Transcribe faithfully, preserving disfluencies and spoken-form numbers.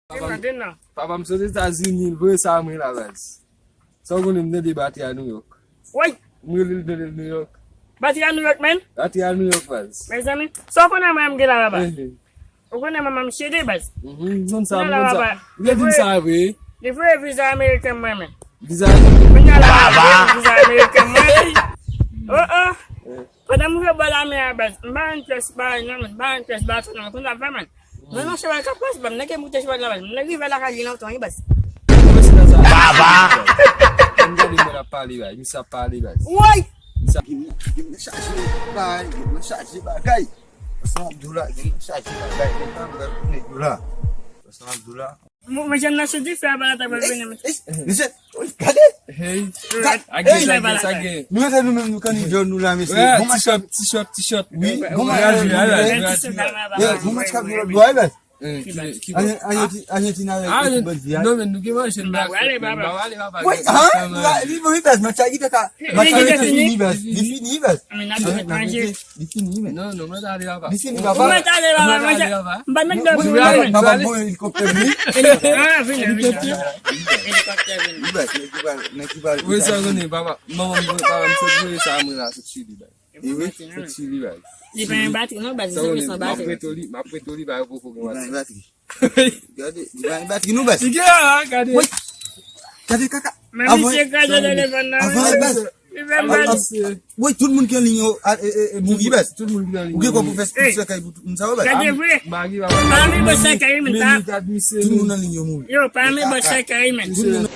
Denan, denan. Papa m sot Etazini, l voye sa mwen la, baz. Sa w konnen m tande batri a New York. Woy! M rele l, tande l New York. Batri a New York, man? Batri a New York, baz. Mezanmi, sa w konnen mwen m gen la, papa? Ou konnen manman m chede, baz. Mhm, m konn sa, m konn sa. Ou te di m sa vre? Li voye viza ameriken mwen, men. Viza ameriken? Kounye a la, viza ameriken mwen. Oh, oh. Pandan m rive bò lamè a, baz, m pa jwenn pyès bagay non, men, m pa jwenn pyès bato non, men konn sa m fè, man. Mwen nan cheval k ap pase, baz, nèg ki moute cheval la, baz, m rive lakay li lontan wi, baz. Baba! M gade mwen ap pale, baz, misye ap pale, baz. Woy! Misye ap... Gen mwen chaje bagay, gen mwen chaje bagay. Ansanm ap di w la, gen mwen chaje bagay, men pa m gade nèg yo la. Ansanm ap di w la. Mwen, mwen, jan nan sou dife a, bala ta pral vini, men. Mesye, gade. Hey. Gade. Sa gen, sa gen. Nou mete nou menm, nou kanni djòl nou la, mesye. Bon match, t-shirt, t-shirt, t-shirt. Wi, bon match. Bon match k ap jwe la, baz. Ajantina avèk ekip bandi a. Non, men nou gen manje, n ba w ale, papa. Wi, ha? Li bon, li baz, match la, li fini, baz. Li fini, baz. Men n ap jwe etranje. Li fini, men. Non, non, mwen ta ale laba. Li fini, papa. Mwen ta ale laba, mwen ta ale laba. M pa met dòmi, mwen. Papa, bon, elikoptè vini. Ah, vini, vini. Elikoptè vini. Li baz, men ki bal, men ki bal. Wi, sa konnen, papa. Manman m, papa m, se vre sa, mwen la, se Chili, baz. E wi, se Chili, baz. Li pa gen batri, non, baz, se vre san batri. M ap prete li, m ap prete li, baz, poko gen batri. Gade, li pa gen batri, non, baz. Li gen la, gade. Wi. Gade kaka. Men misye kraze telefòn nan, wi. Avan, baz. Li fè mal. Wi, tout moun ki an liy yo, a, e, e, e, mouri, baz. Tout moun ki an liy yo mouri. Ou gen kòb pou fè, pou fè kay pou tout moun sa yo, baz. Gade vre. Pa anvi bò sèkèy, men. Tout moun an liy yo mouri. Yo, pa anvi bò sèkèy, men. Tout moun.